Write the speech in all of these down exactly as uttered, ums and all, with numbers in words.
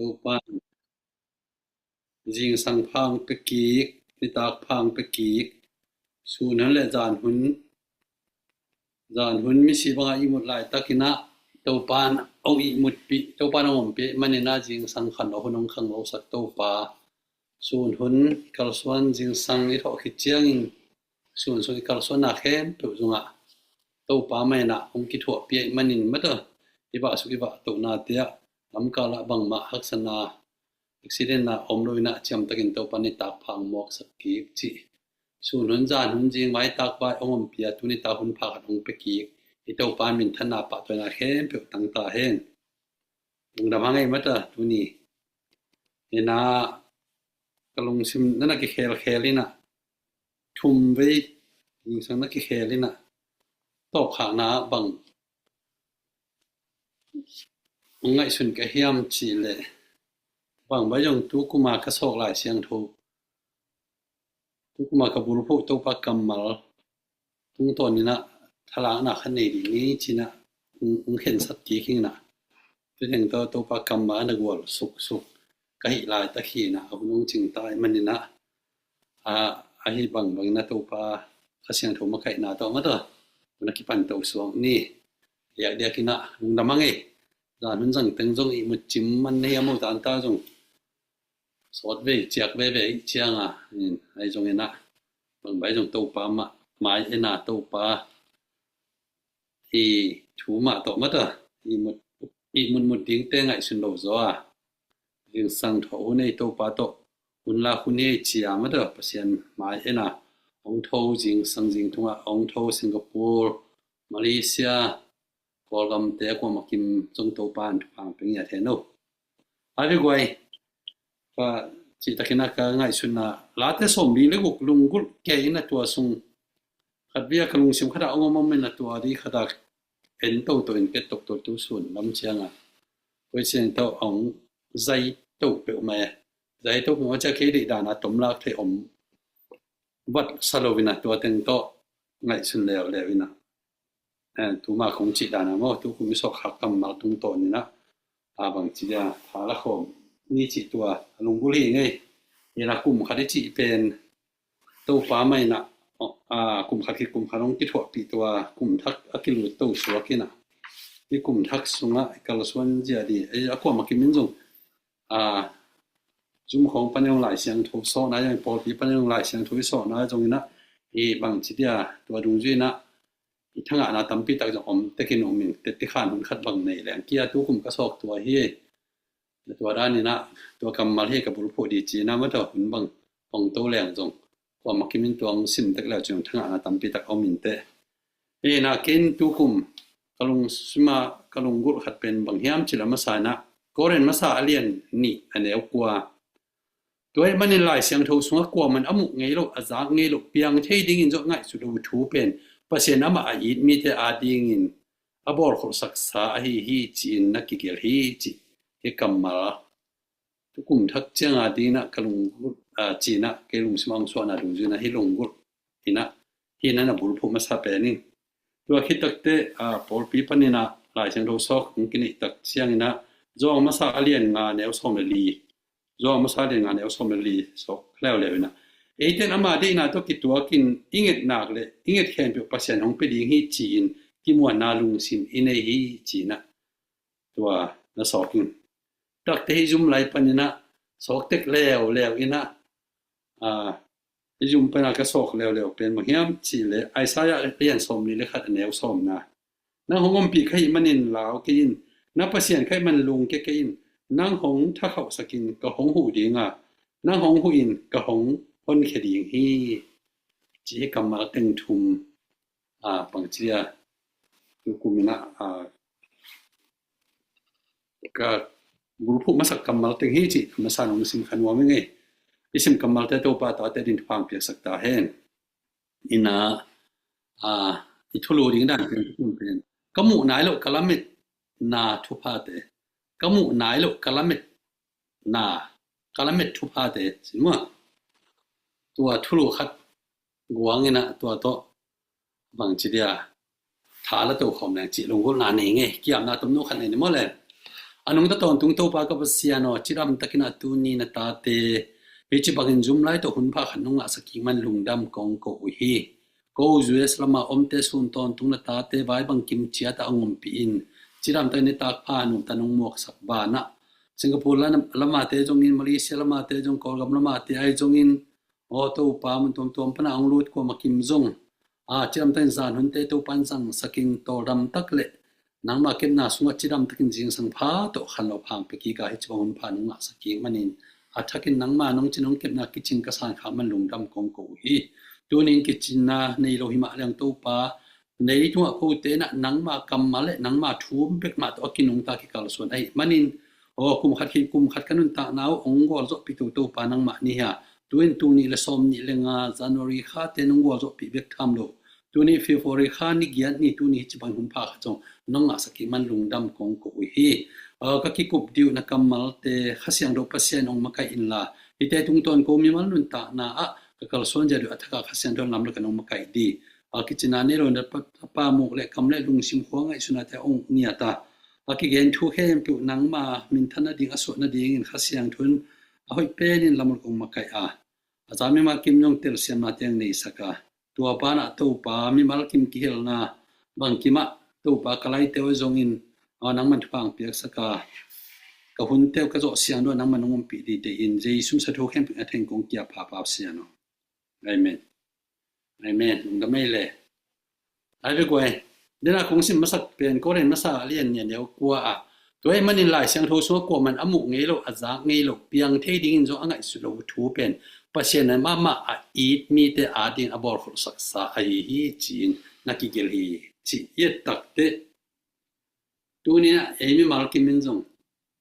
Topa in zingsang pha hong pia kik, nitak pha hong pia kik, sun hun le zan hun, zan hun misi bangah ihmut laitakin ah Topa in hong ihmutpih, Topa in hong ompih manin ah zingsang khan lo hun hong khang losak Topa. Sun hun i kalsuan, zingsang i thawh khit ciangin sun sung i kalsuanna khempeuh zongah Topa mah in ah hong kithuahpih ahih manin mata i vahsuk i vahtohnate ah lamkal ah bangmah haksatna, accident na om lo in ah ciamtakin Topa nitak pha hong muaksak kik cih. Sun hun zan hun zing vai tak vai hong ompih a, tu nitak hun pha khat hong pia kik i Topa minthanna pahtawina khempeuh tang ta hen. Lungdam hang ei mata tuni. Ina ka lungsim na na kikhelkhel in ah thum vei zingsang na kikhel in ah tawpkhakna bang hong ngaihsun ka hiam cih leh bang bai zong tu kuma ka sawk Lai Siangtho, tu kuma ka bulphuh Topa kammal tungtawn in ah thalakna kha nei ding hi ci in ah hong, hong khensat kik hi in ah. Tu teng tawh Topa kammal na gual suksuk ka hih laitak hi in ah a hun hong cing ta ahih manin ah a, ahi bangbang in ah Topa Kha Siangtho makaihna tawh mata hun a kipan to suak ni. Diakdiak in ah lungdam hang ei. Zan hun zang teng zong ihmut cim man na hiam, ho tan ta zong sawt vei ciak veve ih cianga in ahi zongin ah bang bai zong Topa mah mai en a, Topa i thu mah tawh mata ihmut, ihmutmut dingte ngaihsun lo zaw a, zingsang thawh hun ei, Topa tawh hun lak hun ei ci a mata Pasian mai en a, hong tho zingsang zingtungah hong tho Singapore, Malaysia, Kawlgamte a kuamah kim zong Topa in thupha hong pia ngiat hen o. Avi guai, ka cihtakin a ka ngaihsutna Late sawmli le guk lunggulh kei in a tua sung khat vei a ka lungsim khat a hong om om in a tua di khat a en toto in ket tokto tu sun lam cianga koi ciang tawh a hong zai to peuhmah e. Zai to peuhmah ciang kei deih dana tomlak thei om vat sa lo in a tua teng tawh ngaihsun leuleu in a. Eh, tuma kong cih dana maw, tu kum i sawkkhak kammal tungtawn in a, a bangci dia tha la khawm ni cih tua a lunggulh hi ngei. Ina kum khat i cih pen Topa mah in a, a, kum khat khit kum khat hong kithuahpih tua kum thak a kilut to suak in a, i kum thak sungah i kalsuan zia di, eh, a kuamah kim in zong, a, zum khawng pan hong Lai Siangtho sawhna, pawlpi pan hong Lai Siangtho i sawhna zong in a, i bangci dia tua dungzui in a i thangahna tampi tak zong om tekin um in, teti khan hun khat bang nei leng kia tu kum ka sawk tua hi. Tua dan in a, tua kammal hi ka bulphuh di ci in a, mata hun bang hong to leng zong kuamah kim in tua hong sim tek leu ciang thangahna tampi tak om in teh. Hi in a kin tu kum ka lungsim a ka lunggulh khat pen bang hiam cih leh a masa in a, Korin masa a lian nih a neu kua. Tua ahih manin Lai Siangtho sungah kuaman a muh ngei lo, a zak ngei lo, piang thei dingin zong ngaihsut lo thu pen Pasian amah a it mite adingin a bawlkholhsaksa ahi hi ci-in na kigelh hi ci hi kammal. Tu kum thak ciang ading in a ka lunggulh, a, ci in a kei lungsim a hong suahna dungzui in a hi lunggulh in a hi in a na bulphuh masa pen in. Tua khit takteh, a, pawlpi pan in a Lai Siangtho sawk hong kineih tak ciang in a Johan masa a lian nga neu sawm le li. Johan masa a lian nga neu sawm le li sawk leuleu in a. Eite in ama deihna tawh kituakin i nget nak le i nget khempeuh Pasian hong pia ding hi ci-in kimuanna lungsim i nei hi ci in a tua na sawk in. Takte hi zum lai pan in a sawk tek leuleu in a, a, i zum pan a ka sawk leuleu pen bang hiam cih leh Isaiah lian sawmli le khat a neu sawmna. Nang hong ompih ka hih manin lau kei in, na Pasian ka hih man lungkia kei in, nang hong thakhauhsak in ka hong huh ding a, nang hong huh in ka hong honkhia ding hi. Ci hi kammal teng thum, a, bangci a, tu kum in a, a, ka bulphuh masak kammal teng hi ci, masa nong sim kha nuam ing ei. I sim kammalte Topa tate din thupha hong piaksak ta hen. In a, a, i thulu ding dan pen, pen. Ka muh nai lo ka lametna thuphate. Ka muh nai lo ka lametna, ka lamet thuphate. Ci maw. Tua thulu khat guang in a tua tawh bangci dia tha la to khawm leng cih lunggulhna nei ngei, kiamna tomno khat nei ni maw le. A nungta tawntung Topa ka Pasian aw, cidam takin a tuni na tate hi ci bangin zum lai tawh hun pha khat nong ngahsak kik man lungdam kong ko uh hi. Ko U S lama omte sun tawntung na tate vai bangkim ciata a ngompi in cidam takin nitak pha nungta nong muaksak banah Singapore lamate zongin, Malaysia lamate zong, Kawlgam lamate ai zongin, aw Topa mun tuamtuam pana ong lut kuama kim zong a cidam takin zan hunte Topa in zangsakin tawldam tak le nangma kepna sungah cidam takin zingsang pha tawh khan lo phang pekik a hi ci bang hun pha nong ngahsak kik manin a thakin nangma nong ci nong kepna kicing ka san khak man lungdam kong ko uh hi. Tunin kicinna nei lo himah liang Topa, nei tungah kote nah nangma kammal le nangma thu bek mah tawh a kinungta kikalsuan ahi manin aw kum khat khin kum khat ka nuntakna uh ong gualzawhpih to Topa nangmah ni hi a, tuin tul nih le sawm nih le nga January khate nong gualzawhpih bek tham lo, tuni February kha ni giat ni tuni hi ci bang hun pha khat zong nong ngahsak kik man lungdam kong ko uh hi. Ka kikup dih uh na kammalte Kha Siangtho Pasian ong makaih inla hite tungtawn ko mimal nuntakna ah ka kalsuan zia dih uh a thakah Kha Siangtho lamlak a nong makaih dih. Kicinna nei lo na pa muk le kam le lungsim khua ngaihsutnate ong ngiat a, a kigen thu khempeuh nangma minthan nading a suah nadingin Kha Siangtho in a hoih penin lamlak ong makaih a, a za mimal kim zong telsiamna teng neisak a, tua banah Topa mimal kim kihelna bangkimah Topa ka laite uh zongin nangman thupha ong piaksak a, ka hunte uh ka zawh siang dua nangman nong ompih dite in Jesu sa thu khempeuh a theng kong kia pha pau sian aw. Amen. Amen. Lungdam ei le. Ai ve guai. Dena kong sim masak pen Korin masa lian nia neu kua a, tua ei manin Lai Siangtho sungah kuaman a muh ngei lo, a zak ngei lo, piang thei dingin zong a ngaihsut lo thu pen Pasian a mahmah a it mite ading a bawlkholhsaksa ahi hi ci-in na kigelh hi ci i et takte. Tuninah ei mimal kimin zong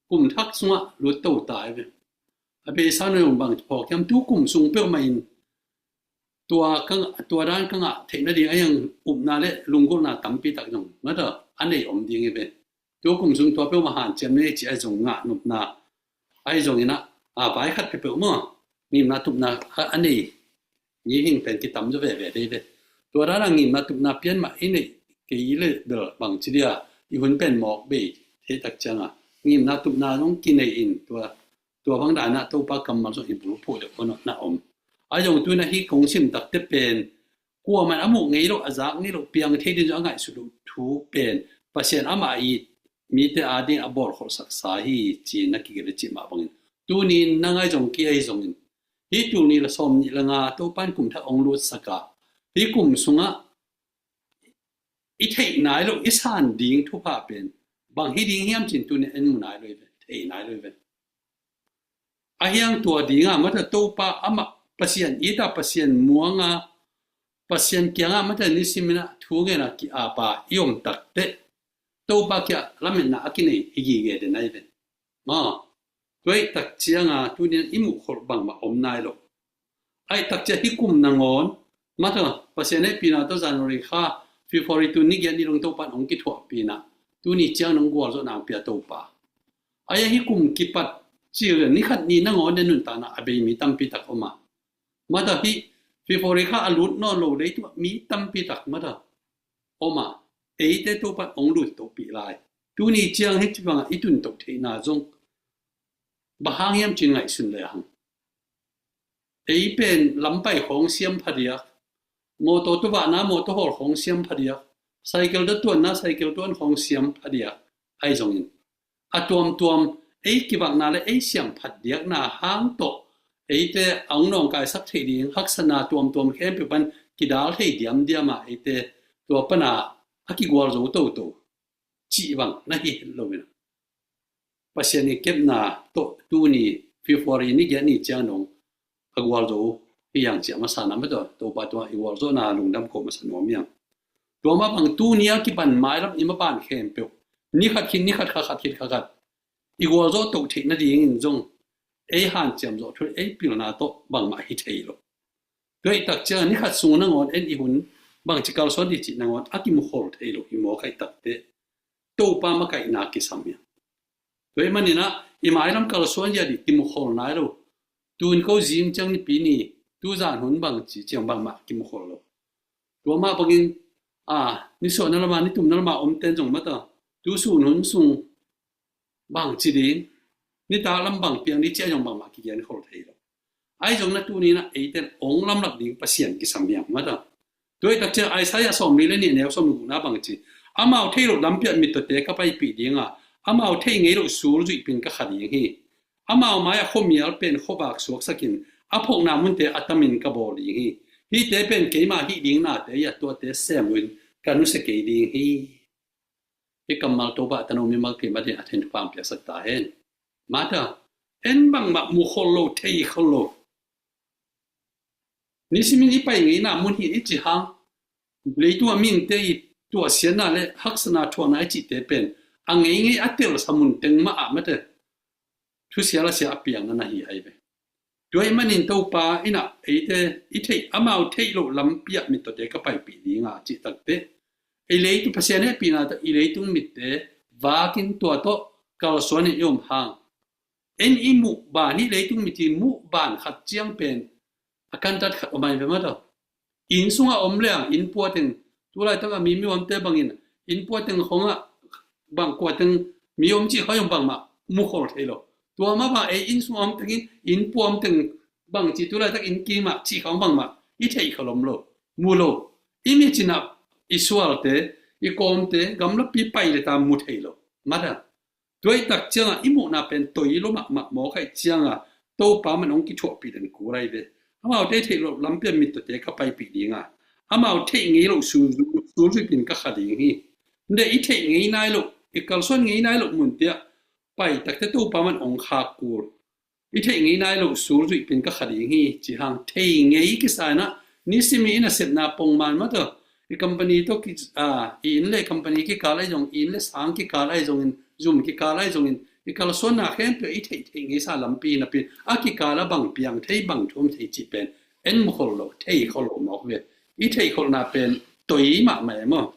kum thak sungah lut to ta ei ve. A beisa nuai ung bang phawk hiam tu kum sung peuhmah in tua dan ka ngah theih nading a hiang upna le lunggulhna tampi tak zong mata a nei om ding i ve. Tu kum sung tua peuhmah hanciam nei ci a zong ngah nopna a hi zong inah a vai khat peuhpeuh maw ngimna tupna a nei. Ni hing pen kitam zaw veve dei ve. Tua dana ngimna tupna pian mah i neih kei le bel bang ci dia i hun pen mawk bei thei tak cianga ngimna tupna zong kinei in tua tua bang dana Topa kammal zong i bulphuh deuh kawnaw na om. A zong tuna hi kong sim takte pen kuaman a muh ngei lo, a zak ngei lo, piang thei din zong a ngaihsut lo thu pen Pasian amah a it mite ading a bawlkholhsaksa hi ci na kigelh cih mah bangin tunin na ngai zong ki ahi zongin hi tul ni le sawm ni le nga Topan kum thak ong lutsak a hi kum sungah i theih nai lo i san ding thupha pen bang hi ding hiam cin tunin en mu nai lo i ve, thei nai lo i ve. A hiang tua dinga mata Topa amah Pasian ita Pasian muanga Pasian kianga mata nisiminah thu ngena ki-apa i om takte Topa kia lametna a kinei i gige de nai ve. Ma tuai tak cianga tunin i muh kholh bangmah om nai lo. Ai tak cia hi kum nangawn mata Pasian hehpihna tawh January kha February tu ni giat ni dong Topan ong kithuahpihna tuni ciang nong gualzawh nang pia Topa. Ai a hi kum kipat cil ni khat ni nangawn den nuntakna a bei mi tampi tak om a. Mata hi February kha a lut nawn lo lei tuah mi tampi tak mata om a. Eite Topan ong lut tohpih lai. Tuni ciang hi cibangah i tun toh theihna zong bang hang hiam cin ngaihsun le hang. Ei pen lampai khawng siam phadiak, mawtaw tuvahna mawtaw hawl khawng siam phadiak, cycle da tuanna cycle tuan khawng siam phadiak, ai zongin a tuamtuam ei kivakna le ei siam phadiakna hang tawh eite a ong nawngkaisak thei ding haksatna tuamtuam khempeuh pan kidal thei diamdiama eite tua pana a kigualzo toto cih bang na hi het lo in Pasian i kepna tawh tuni February ni giat ni ciang dong a gualzo i yang ciah masa na mataw Topa tua i gualzawhna lungdam ko masa nuam iang. Tua mah bang tuni a kipan mailam i maban khempeuh ni khat khin ni khat kha khat khin kha khat i gualzawh toh theih nadingin zong ei hanciam zawh thu ei pilna tawh bangmah hi thei lo. Tua i tak ciang ni khat sung nangawn en i hun bangci kalsuan di cih nangawn a kimukhol thei lo hi mawk ai takte Topa makaihna kisam iang. Tua i maninah i mailam kalsuan zia di kimukhol nai lo. Tun ko zing ciang nipi ni tuzan hun bangci ciang bangmah kimukhol lo. Tua mah bangin a nisuahna lama nitumna lama omten zong mata tu sun hun sung Bang ci ding, nitak lam bang piang ding ci a zong bangmah kigen khol thei lo. Ahi zong na tuni-in ah eite in ong lamlak ding Pasian kisam hiam mata. Tua hi tak ciang Isaiah sawmli le nih neu sawm le gukna bang ci, amau theih loh lampi ah mittawte ka paipih ding a, amau theih ngei loh sulzuihpi in ka kha ding hi. Amau mai-ah khuamial pen khuavak suaksakin, a phokna munte a tamin ka bawl ding hi. Hihte pen keima hih ding nate hi a, tuate sem loin ka nusia kei ding hi. Hih kammal Topa a tanu mimal kei mah dingin a thei thupha hong piaksak ta hen. Mata, en bangmah mu khol lo, thei khol lo. Nisimin i pai ngeina mun hi i ci hang, leitung a mihingte i tuahsiatna le haksatna thuakna i cihte pen a ngeingei a telsa mun teng mah ah mate, thusia lasia a piakna na hi ahi ve. Tua ahih manin Topa in ah eite i theih, amau theih loh lampi ah mittawte ka paipih ding a cih takteh, ei leitung, Pasian hehpihna tawh i leitung mitte vakin tua tawh kalsuanin i om hang, en i muh ban, hih leitung mitin muh ban khat ciang pen a kantat khat om ahi ve mata. Inn sungah om leng inn pua teng, tu laitak a mi, mi omte bangin inn pua teng khong ah bang kua teng mi om cih khong bangmah mu khol thei lo. Tua mah bang ei inn sungah om tengin inn pua om teng bang ci, tu laitak inn kim ah cih khong bangmah i theih khol om lo, mu lo. I mit in ah i sualte, i kawmte gamlapi pai le ta mu thei lo mata. Tua hi tak ciangin i muhna pen toi lo mahmah mawk ahih ciangin Topa mah in hong kithuahpih den kul ahi ve. Amaute theih loh lampi ah mittawte ka paipih ding a, amau theih ngei loh sul, sulzuihpi in ka kha ding hi. Nde i theih ngei nai loh, i kalsuan ngei nai loh munte ah pai takteh Topa mah in hong khak kul. I theih ngei nai loh sulzuihpi in ka kha ding hi ci hang, thei ngei kisa in ah, nisim i nasepna pongman mata, i company tawh ki, a, i inn le company kikal ahi zong, i inn le sang kikal ahi zongin, zum kikal ahi zongin, i kalsuanna khempeuh i theih, theih ngeisa lampi napi a kikal ah bang piang thei, bang thum thei cih pen en mu khol lo, thei khol lo mawk ve. I theih kholna pen toi mahmah e maw.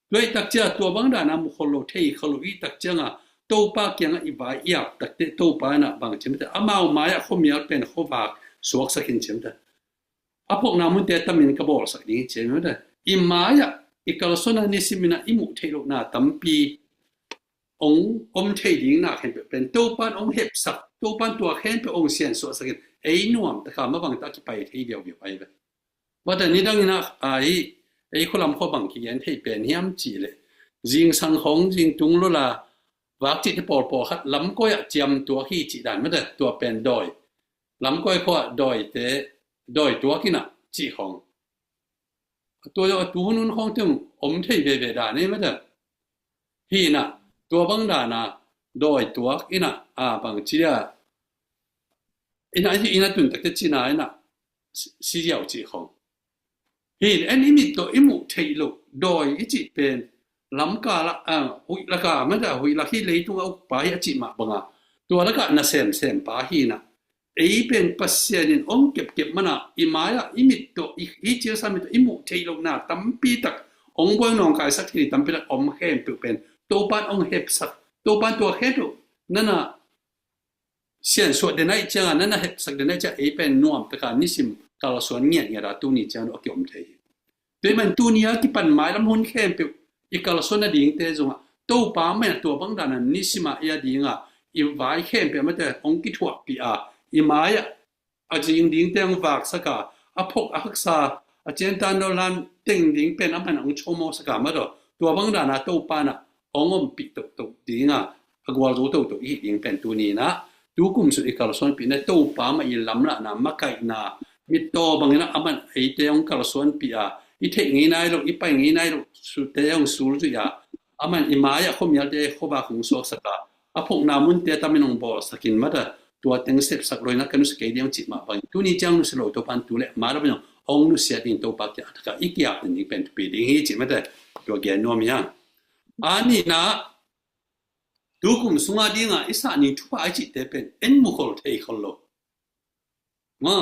Tua hi tak ciang tua bang dan a mu khol lo, thei khol lo i tak ciangin Topa kiangah i vai i ap takteh Topa in ah bang ci mate, amau mai-ah khuamial pen khuavak suaksakin ci mate, a phokna munte a tamin ka bawlsak ding hi ci mate. I mai-ah i kalsuan a nisimin ah i muh theih lohna tampi hong om thei ding na khempeuh pen Topa in hong hepsak, Topa in tua khempeuh hong siansuahsakin ei nuam taka mah bang ta kipai thei viauviau ahi ve. Mate, nidangin ah, a, ei, ei khualam khua bang kigen thei pen hiam cih leh, zingsang khong, zingtung lula, vak cihte pawlpawl khat lamkawi ah ciamtuak hi cih dan mate, tua pen dawi. Lamkawi khua dawite, dawi tuak in ah cih khong. Tua, tua tu hun hun khong teng om thei veve dan ei mate. Hi in ah, tua bang dan a dawi tuak in ah, a, bang ci dia, in ah, in ah tun takteh cina in ah si, si ziau cih khong. Hi in, en i mit tawh i muh theih loh dawi i cih pen lamkal ah, a, huih lak ah mate, huih lak hi, leitung a ukpa hi a cih mah bang a, tua lak ah na semsem pa hi in ah, ei pen Pasian in hong kepkep man a, i mai-ah i mit tawh, i, i cilsa mit tawh i muh theih lohna tampi tak, hong buai nawngkaisak thei tampi tak om khempeuh pen Topa in hong hepsak, Topa in tua khempeuh na na siansuah den ahih ciangin, na na hepsak den ahih ciangin ei pen nuam taka nisim kalsuan ngiatngiat a tuni ciang a kiom thei hi. Tua ahih manin tuni a kipan mailam hun khempeuh i kalsuan nadingte zongah Topa mah in ah tua bang dan a nisim a i a ding a, i vai khempeuh mate hong kithuahpih a, i mai-ah a zing dingte hong vaksak a, a phok a haksa, a ciantan dawlhan teng ding pen amah in hong chawmawsak a mate, tua bang dan a Topa in ah hong ompih tohtoh ding a, a gualzo tohtoh i hih ding pen tuni in ah, tu kum sung i kalsuanpihna Topa mah i lamlahna, makaihna, mittaw bangin ah amah in eite hong kalsuanpih a, i theih ngei nai loh, i pai ngei nai loh sulte hong sulzuih a, amah in i mai-ah khuamialte khuavak hong suaksak a, a phokna munte a tamin hong bawlsakin mate, tua teng sepsak lo in ah ka nusia kei ding cih mah bangin tuni ciang nusia lo, Topa in tu le a mai lam in hong nusia ding, Topa kiang a thak a i kiap ding pen thupi ding hi cih mate, tua gen nuam hi hang. A nihna, tu kum sunga dinga i sah ni thupha i cihte pen en mu khol thei khol lo. Ma,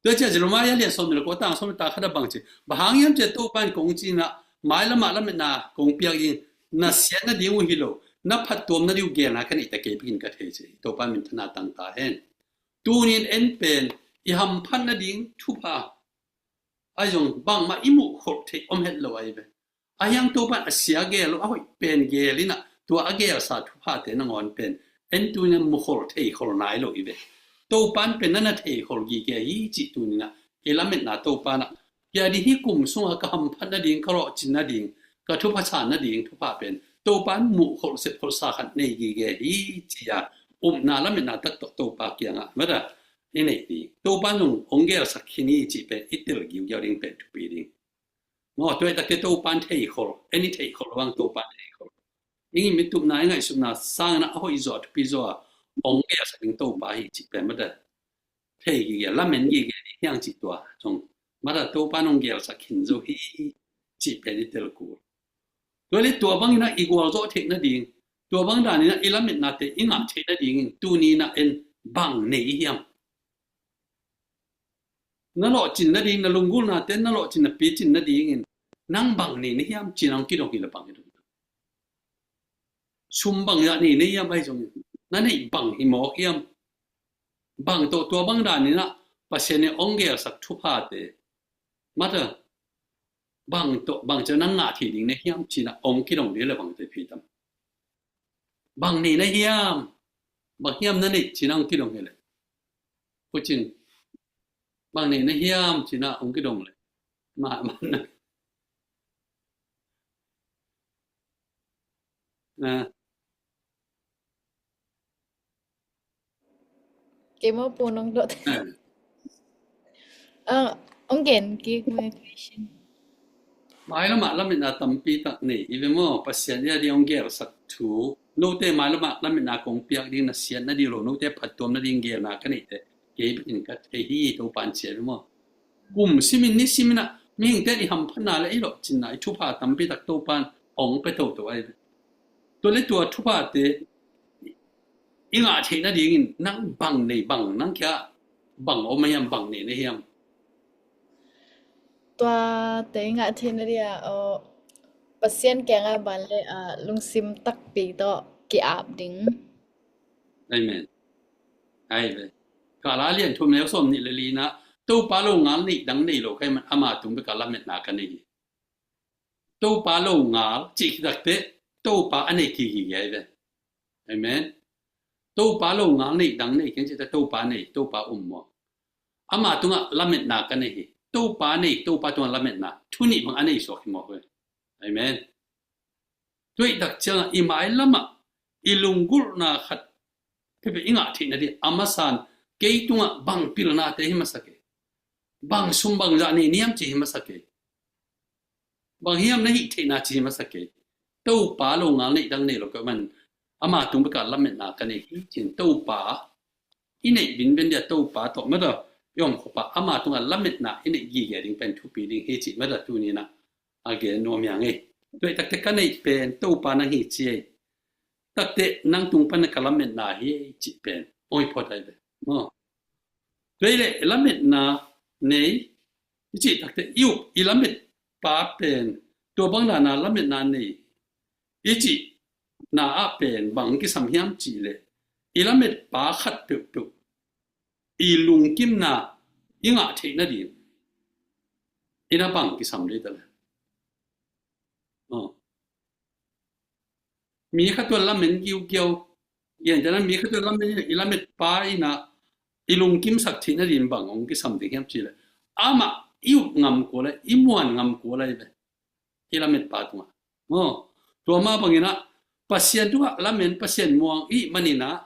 tua ciang Jeremiah lian sawm le kua, tang sawm le khat ah bang ci, bang hang hiam cih leh Topa in kong ci-in ah, mailam ah lametna kong piak ding, na siat nading uh hi lo, na phattuam nading uh geelna ka neih ta, kei bekin ka thei ci. Topa minthanna tang ta hen. Tuni-in en pen i hamphat nading thupha ahi zong bangmah i muh khol theih om het lo ahi ve. Ahi hang Topa in a sia geel lo, a hoih pen geel in ah, tua a geelsa thuphate nangawn pen En tuni-in ah mukhol theikhol nai lo i ve. Topa in pen na na theikhol gige hi cih tuni-in ah i lametna Topa in ah, hia ding hi, kum sungah ka hamphat nading, ka lawhcin nading, ka thupha sa nading thupha pen Topa in muhkholh sepkholhsa khat nei gige hi ci-a upna lametna tak tawh Topa kiangah mada i neih ding. Topa in zong hong gelsak khin hi cih pen i tel giugiau ding pen thupi ding. Maw, tua i takte Topa in theikhol, en i theikhol lo bang Topa in theikhol. I ngimna, i tupna, i ngaihsutna sangin ah a hoih zaw, a thupi zaw a hong gelsak ding Topa hi cih pen mada thei gige, lamen gige ding hi hang cih tua zong mada Topa in hong gelsak khin zo hi cih pen i tel kul. Tua leh tua bangin ah i gualzawh theih nading, tua bang danin ah i lametnate i ngah theih nadingin tuni-in ah en bang nei i hiam? Na lawhcin nading, na lunggulhnate na lawhcin, na picin nadingin nang bang nei na hiam ci-in ah hong kidong hi leh bang i dong? Sum bangzah nei na hiam, ahi zongin na neih bang hi mawk hiam? Bang tawh tua bang danin ah Pasian in hong gelsak thuphate mada bang tawh, bang ci-a nang ngah thei ding na hiam ci-in ah hong kidong ding leh bang tawh phi tam? Bang nei na hiam? Bang hiam na neih ci-in ah hong kidong hi leh, Pu Cin, bang nei na hiam ci-in ah hong kidong leh, ma, ma na, na. Kei maw, Pu, nong dot? Eh. Ah, hong gen kik mai question. Mailamah lametna tampi tak nei i ve maw, Pasian i a ding hong gelsak thu. Note mailamah lametna kong piak ding na siat nading lo, note phattuam nading gelna ka neih teh kei bek in ka thei hi, Topa in ci a ve maw. Kum simin ni simin ah mihingte in i hamphatna leh i lawhcinna, i thupha tampi tak Topa in hong pia toto ahi ve. Tua leh tua thuphate i ngah theih nadingin nang bang nei, bang nang kiangah bang om a hiam, bang nei na hiam? Tuate i ngah theih nading ah, aw, Pasian kiangah ban leh, ah, lungsim takpi tawh ki-ap ding. Amen. Ahi ve. Kala lian thum neu sawm nih leh li-na, Topa lo ngal neih dang nei lo ka hih man ama tung bek a lametna ka nei hi. Topa lo ngal cih khit takteh Topa a nei kigige ahi ve. Amen. Topa lo ngal neih dang nei kei cih teh Topa nei, Topa um maw. Ama tungah lametna ka nei hi. Topa nei, Topa tungah lametna, thu nih bang a nei suak hi mawk ve. Amen. Tua i tak ciangah i mailamah i lunggulhna khat peuhpeuh i ngah theih nading a masa in kei tungah bang pilnate hi masa kei, bang sum bangzah nei na hiam ci hi masa kei, bang hiam na hih theihna ci hi masa kei. Topa lo ngal neih dang nei lo ka hih man ama tung bek a lametna ka nei hi ci-in Topa i neih binben ding a, Topa tawh mada i om khop a ama tungah lametna i neih gige ding pen thupi ding hi cih mada tuni-in ah a gen nuam hi hang ei. Tua i takteh ka neih pen Topa nang hi ci ei. Takteh nang tung pan ka lametna hi ei cih pen oi phot ahi ve. Maw. Tua i leh lametna nei i cih takteh i up i lametpa pen tua bang dan a lametna nei i cihna ah pen bang kisam hiam cih leh i lametpa khat peuhpeuh i lungkimna i ngah theih nading in a bang kisam ding ta leh. Aw. Mi khat tua lamen giugiau, gentehna mi khat tua lamen, i lametpa in ah i lungkimsak theih nading bang hong kisam ding hiam cih leh amah i up ngam kul a, i muan ngam kul ahi ve. I lametpa tungah. Maw, tua mah bangin ah Pasian tungah lamen, Pasian muang i hih manin ah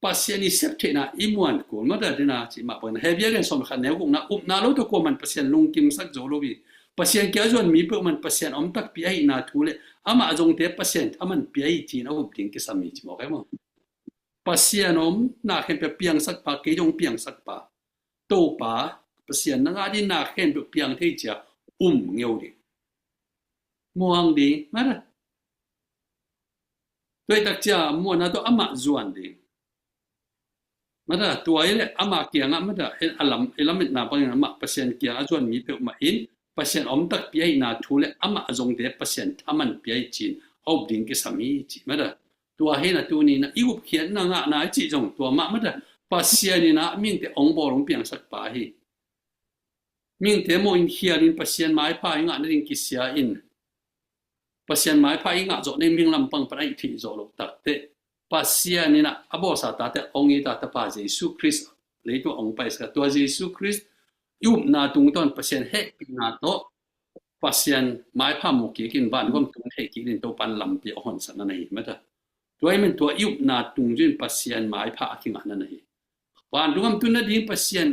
Pasian i sep theihna i muan kul mada ding a cih mah bangin ah Hebru a lian sawm le khat neu gukna, upna lo tawh kuaman Pasian lungkimsak zo lo hi. Pasian kiang a zuan mi peuhmah in Pasian om takpi ahihna thu leh amah zongte Pasian thaman pia hi ci-in a up ding kisam hi ci mawk ahi maw. Pasian omna khempeuh piangsakpa, kei zong piangsakpa, Topa, Pasian na ngah ding na khempeuh piang thei ci-a um ngeu ding. Muang ding mada. Tua i tak ciang muanna tawh amah zuan ding. Mada, tua i leh ama kiangah mada, a lam, i lametna bangin amah Pasian kiang a zuan mi peuhmah in Pasian om takpi ahihna thu leh amah a zongte Pasian thaman pia hi ci-in a up ding kisam hi ci mada. Tua hi-in ah tuni-in ah i gupkhiatna ngahna i cih zong tua mah mada. Pasian in ah mihingte hong bawl hong piangsakpa hi. Mihingte mawh in khialin Pasian maipha i ngah nading kisia in, Pasian maipha i ngah zawh nading mihing lampang pan a i theih zawh loh takteh Pasian in a, a bawlsa tate hong it a, Tapa Jesu Khrist leitung hong paisak a, tua Jesu Khrist i upna tungtawn Pasian hehpihna tawh, Pasian maipha mu kik in, vantung gam tun thei kik in Topa'n lampi a honsatna na hi, mata. Tua ahih manin tua i upna tung zui in Pasian maipha a kingahna na hi. Vantung gam tun nading Pasian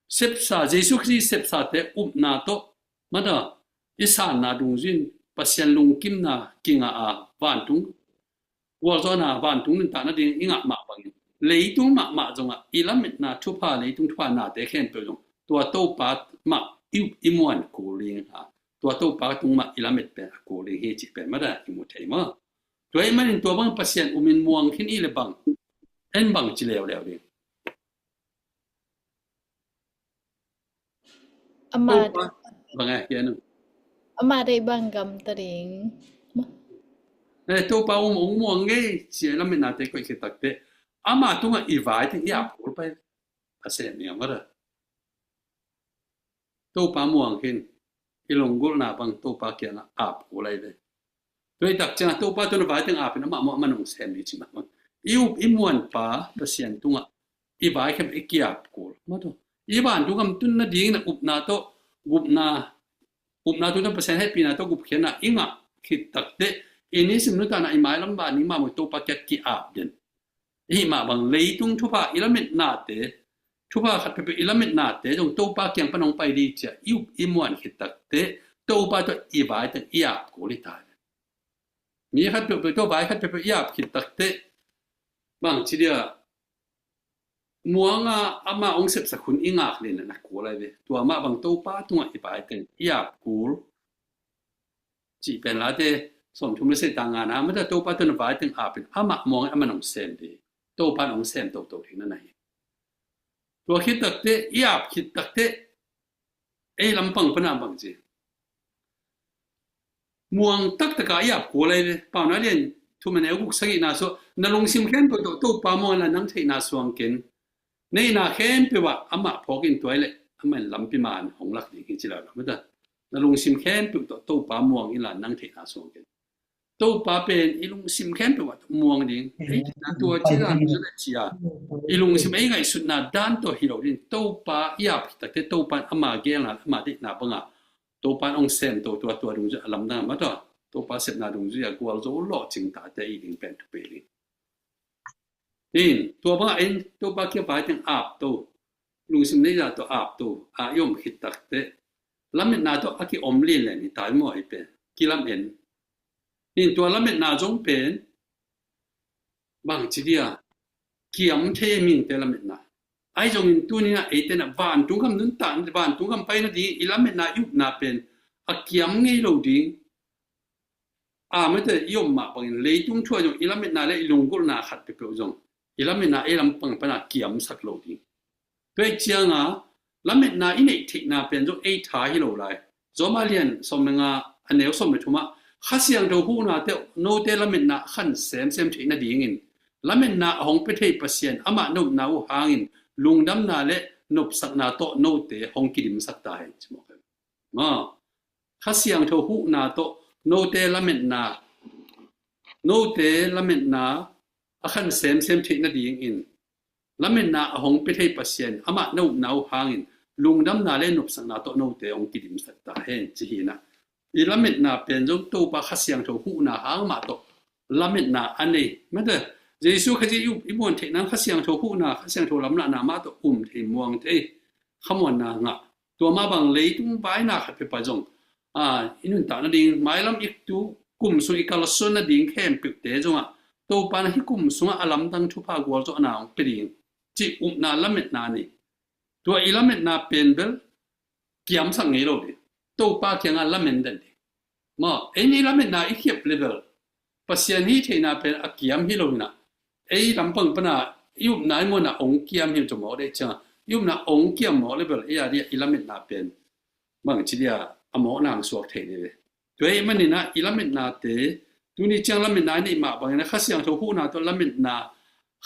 sepsa, Jesu Khrist sepsate upna tawh, mata, i sanna dungzui in Pasian lungkimna kingah a, vantung gualzawhna, vantung nuntakna ding i ngah mah bangin, leitung mahmah zongah i lametna thupha, leitung thupha nate khempeuh zong tua Topa mah i, i muan kul ding a, tua Topa tung mah i lamet pen a kul ding hi cih pen mata i mu thei maw. Tua ahih manin tua bang Pasian um in muang khin i le bang, en bang ci leuleu ding. Ama Topa, bang a, kian uh. Ama deih bang gamta ding. Eh, Topa um ong muang ngei, ci a lametnate koih khit takteh, ama tungah i vai teng i ap kul pai a sem ni a mara. Topa muang khin, i lunggulhna bang Topa kiangah ap kul lai ve. Tua i tak ciangah Topa tawh na vai teng ap in amah muang, amah nong sem ni ci mah bang. I up i muanpa Pasian tungah i vai khempeuh i kiap kul. Mah tawh, i vantung gam tun nading na upna tawh, gupna, upna tungtawn Pasian hehpihna tawh gupkhiatna i ngah khit takteh, i nisim nuntakna i mailam van i mah muang Topa kiang kiap den. Ahih mah bang leitung thupha i lametnate, thupha khat peuhpeuh i lametnate zong Topa kiang pan hong pai ding ci a i up i muan khit takteh, Topa tawh i vai teng i ap kul hi ta. Mi khat peuhpeuh tawh vai khat peuhpeuh i ap khit takteh, bang ci dia, muang a ama hong sepsak hun i ngak lian na kul lai ve. Tua mah bang Topa tungah i vai teng i ap kul cih pen Late sawmthum le sagih, tang ngana, mata, Topa tawh na vai teng ap in amah muang in amah nong sem ding, Topa nong sem toto ding na na hi. Tua khit takteh, i ap khit takteh, ei lampang pana bang ci, muang taktaka i ap kul lai ve. Paunak lian thum a neu guk, sagihna suah, na lungsim khempeuh tawh Topa muang inla nang theihna suang ken. Neihna khempeuh ah amah phawk in, tua hi leh amah in lampi man hong lak ding hi ci lo, mata. Na lungsim khempeuh tawh Topa muang inla nang theihna suang ken. Topa pen i lungsim khempeuh ah muang ding. Ei, na tua ci dan ci le ci a, i lungsim ei ngaihsutna dan tawh hi lo ding. Topa i ap khit takteh Topa in ama geelna, ama deihna banga Topa in hong sem toto a, tua dungzui a lamdang a, mata, Topa sepna dungzui a gualzo lawhcing tate i ding pen thupil ding. In, tua bangah in Topa kiang vai teng ap to, lungsim neih zah tawh ap to a i om khit takteh, lametna tawh a kiom lianlian hi ta maw, ei pen kilamen. In, tua lametna zong pen bang ci dia, kiam thei mite lametna. Ahi zongin tuni-in ah eite in ah vantung gam nuntak, vantung gam pai nading i lametna, i upna pen a kiam ngei lo ding. A, mite i om mah bangin leitung thu-ah zong i lametna le i lunggulhna khat peuhpeuh zong i lametna ei lampang pana kiamsak lo ding. Tua ahih cianga lametna i neih theihna pen zong ei tha hi lo lai. Rom a lian sawm le nga, a neu sawm le thumah, Kha Siangtho huhna tawh note lametna a khan semsem theih nadingin, lametna a hong pia thei Pasian amah na upna uh hangin lungdamna le nopsakna tawh note hong kidimsak ta hen, ci mawk hen. Maw, Kha Siangtho huhna tawh note lametna, note lametna a khan semsem theih nadingin, lametna a hong pia thei Pasian amah na upna uh hangin lungdamna le nopsakna tawh note hong kidimsak ta hen, ci hi in ah, i lametna pen zong Topa Kha Siangtho huhna hang mah tawh lametna a nei. Mate, Jesu Khazih i up i muan theih nang Kha Siangtho huhna, Kha Siangtho lamlahna mah tawh um thei, muang thei, khamuanna ngah. Tua mah bang leitung vaina khat peuhpeuh zong, a, i nuntak nading, mailam i tu kum sung i kalsuan nading khempeuhte zongah Topa in hih kum sungah a lamdang thupha gualzawhna hong pia ding, cih upna lametna nei. Tua i lametna pen bel kiamsak ngei lo ding. Topa kiangah lamen den ding. Maw, ei i lametna i khiap le bel Pasian hih theihna pen a kiam hi lo hi in ah, ei lampang pana i upna i muanna hong kiam hi lo, mawk deuh cianga i upna hong kiam mawk le bel ei a dia i lametna pen bang ci dia a mawkna hong suak thei deuh ve. Tua ahih manin ah i lametnate, tuni ciang lametna i neih mah bangin ah Kha Siangtho huhna tawh lametna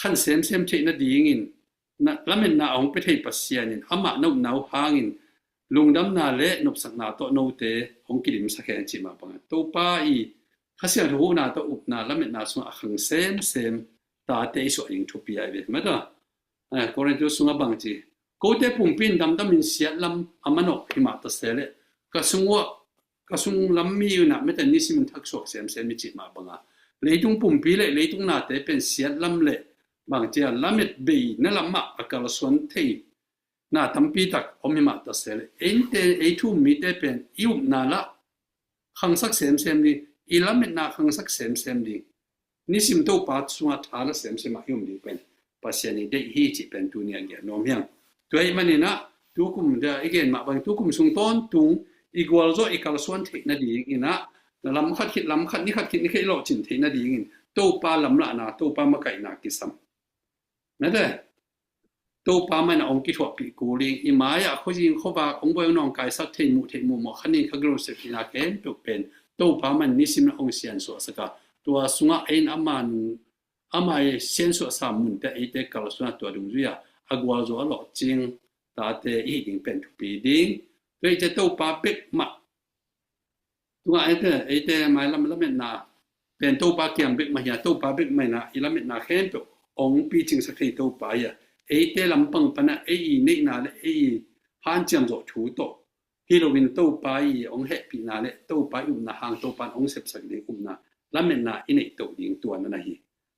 khan semsem theih nadingin, na, lametna a hong pia thei Pasian in amah na upna uh hangin lungdamna le nopsakna tawh note hong kidimsak hen, cih mah bangin Topa i Kha Siangtho huhna tawh upna lametna sungah a khang semsem tate i suah ding thupi ahi ve. Mata, eh, Korintu sungah bang ci, kote pumpi in damdamin siat lam a manawh himah ta se leh, ka sung uah, ka sung lam mi unah mete nisimin thaksuak semsem i cih mah banga, leitung pumpi le leitung nate pen siat lam le bang cia lamet bei na lamah a kalsuan thei na tampi tak om himah ta se leh, eite, ei thu um mite pen i upna lah khangsak semsem ding, i lametna khangsak semsem ding, nisim Topa sungah tha la semsem ah i um ding pen Pasian i deih hi cih pen tuni a gen nuam hiang. Tua ahih maninah tukum, i gen mah bang tukum sung tawntung i gualzawh i kalsuan theih nadinginah, na lam khat khit lam khat, ni khat khit ni khat i lawhcin theih nadingin Topa lamlahna, Topa makaihna kisam. Mete, Topa mah in a hong kithuahpih kul ding, i mai-ah khuazing khuavak hong buai hong nawngkaisak thei, muh theih muhmawh khanin kha gilosep hina khempeuh pen Topa mah in nisim in a hong siansuahsak a, tua sungah ei in ama nung, ama i siansuahsa munte eite kalsuan a, tua dungzui a a gualzo a lawhcing tate i hih ding pen thupi ding. Tua i cia Topa bek mah tungah eite, eite mailam lametna pen Topa kiang bek mah hi a, Topa bek mah inah i lametna khempeuh hong picingsak thei Topa hi a, eite lampang panah ei i neihna le ei i hanciam zawh thu tawh hi loin Topa i hong hehpihna le Topa i upna hang Topa in hong sepsak ding upna, lametna i neih toh ding tua na na hi.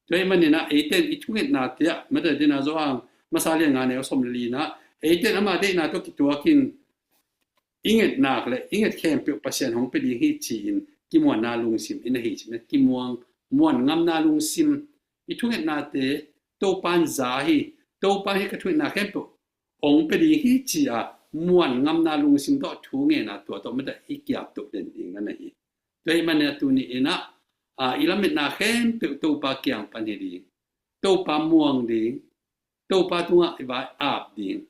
Tua ahih maninah eite in i thungetna tiah mete dina Johan masa lian nga neu sawm le linah eite in ama deihna tawh kituakin i ngetnak le i nget khempeuh Pasian hong pia ding hi ci-in kimuanna lungsim i na hi ci. Kimuang, muan ngamna lungsim, i thungetnate Topa in za hi, Topa hi ka thungetna khempeuh hong pia ding hi ci-a muan ngamna lungsim tawh thu ngenna tua tawh mete i kiap toh den ding na na hi. Tua ahih maninah tuni inah, a, i lametna khempeuh Topa kiang pan hi ding, Topa muang ding, Topa tungah i vai ap ding,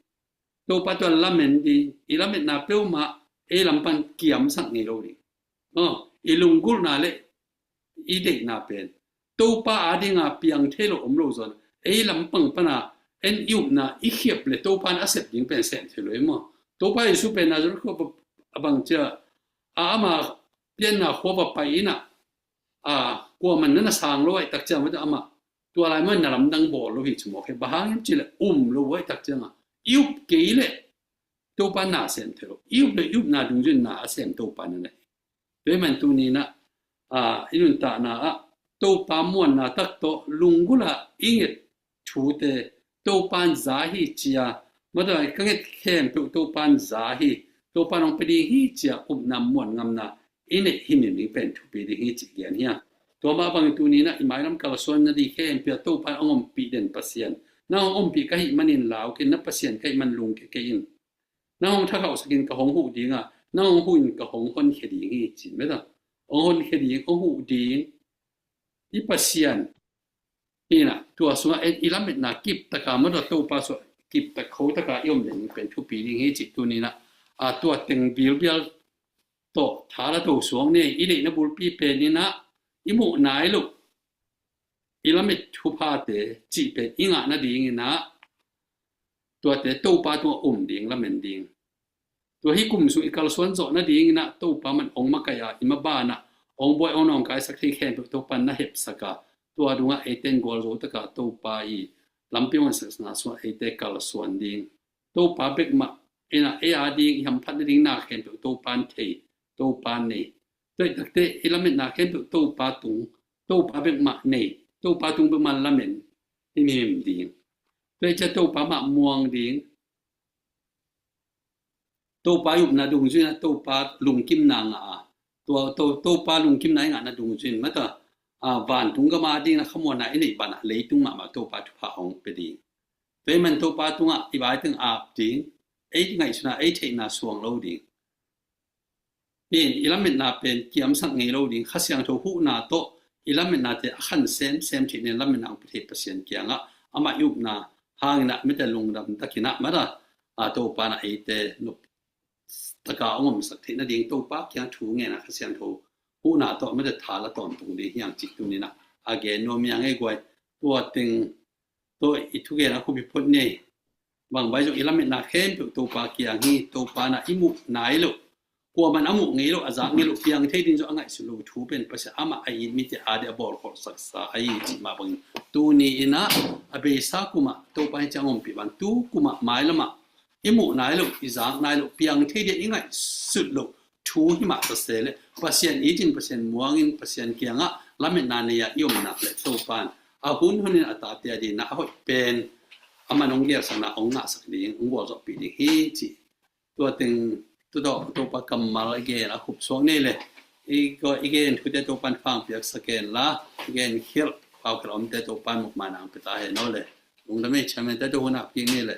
Topa tua lamen ding, i lametna peuhmah ei lam pan kiamsak ngei lo ding. Aw, i lunggulhna le i deihna pen Topa adinga piang thei lo om lo zon, ei lampang pana en i upna i khiap le Topa in a sep ding pen sem thei lo i maw? Topa Jesu pen Nazareth khua a bang cia a ama pianna khua va pai inah, a, kuaman na na sang lo aih tak ciang mete amah tua lai maw na lamdang bawl lo hi ci mawk hi. Bang hang hiam cih leh um lo aih tak ciangah i up kei leh Topa na sem thei lo. I up le i upna dungzui in na a sem Topa na na hi. Tua ahih man tuni inah, a, i nuntakna ah Topa muanna tak tawh lunggulh ah i nget thute Topa in za hi ci-a, mata ka nget khempeuh Topa in za hi, Topa in hong pia ding hi ci-a upna muan ngamna i neih himhim ding pen thupi ding hi cih gen hi a. Tua mah bangin tuni inah i mailam kalsuan nading khempeuh ah Topa in hong ompih den Pasian, nang hong ompih ka hih manin lau kei in, na Pasian ka hih man lungkia kei in. Nang hong thakhauhsak in ka hong huh ding a, nang hong huh in ka hong honkhia ding hi ci mete. Hong honkhia ding, hong huh ding i Pasian hi inah, tua sungah en i lametna kiptaka mata Topa sungah kiptak khotaka i om den pen thupi ding hi cih tuni inah, a, tua teng bilbial tawh tha la to suak ni. I deihna bulpi pen inah i muh nai loh, i lamet thuphate cih pen i ngah nading inah tuate Topa tungah um ding, lamen ding. Tua hih kum sung i kalsuan zawh nading inah Topa mah in hong makaih a, i maban ah hong buai hong nawngkaisak thei khempeuh Topa in na hepsak a, tua dungah eite in gualzo taka Topa i lampi hong ensakna sungah eite kalsuan ding. Topa bek mah inah ei ading i hamphat nading na khempeuh Topa in thei, Topa in nei. Tua ahih takteh i lametna khempeuh Topa tung, Topa bek mah nei, Topa tung bek mah lamen himhim ding. Tua ahih ciang Topa mah muang ding. Topa i upna dungzui inah Topa lungkimna ngah a, tua, to, Topa lungkimna i ngahna dungzui in mata, a, vantung gam ading na khamuanna i neih banah leitung mahmah Topa thupha hong pia ding. Tua ahih man Topa tungah i vai teng ap ding, ei ngaihsutna, ei theihna suang lo ding. Pen i lametna pen kiamsak ngei lo ding, Kha Siangtho huhna tawh i lametnate a khan semsem theih nen lametna hong pia thei Pasian kiangah amah i upna hang inah mete lungdam tak inah mata, a, Topa inah eite nop taka hong omsak theih nading Topa kiang thu ngen a Kha Siangtho huhna tawh mete tha la tawntung ding hi hang cih tuni inah a gen nuam hi hang ei guai. Tua teng tawh i thugen a khup i phot ni. Bang bai zong i lametna khempeuh Topa kiang hi, Topa inah i muh nai loh, kuaman a muh ngei lo, a zak ngei lo, piang thei ding zong a ngaihsut lo thu pen Pasian amah a it mite ading a bawl kholhsaksa ahi cih mah bangin tuni in ah a beisa kumah Topa in ciang ompih bang tu kumah mailamah i muh nai lo, i zak nai lo, piang thei ding i ngaihsut lo thu hi mah ta se leh Pasian itin, Pasian muangin, Pasian kiangah lametna nei-a i om nak leh Topa in a hun hunin a tate adingin a hoih pen a man hong gelsakna hong ngahsak ding, hong gualzawhpih ding hi cih tua teng, tua tawh Topa kammal a gen a khupsuak ni le. I gen thute Topa in khang piaksak hen la, i gen khialh, paukhialh a omte Topa in mukmana hong pia ta hen aw le. Lungdam ei, chairman te, tua hun a kik ni le.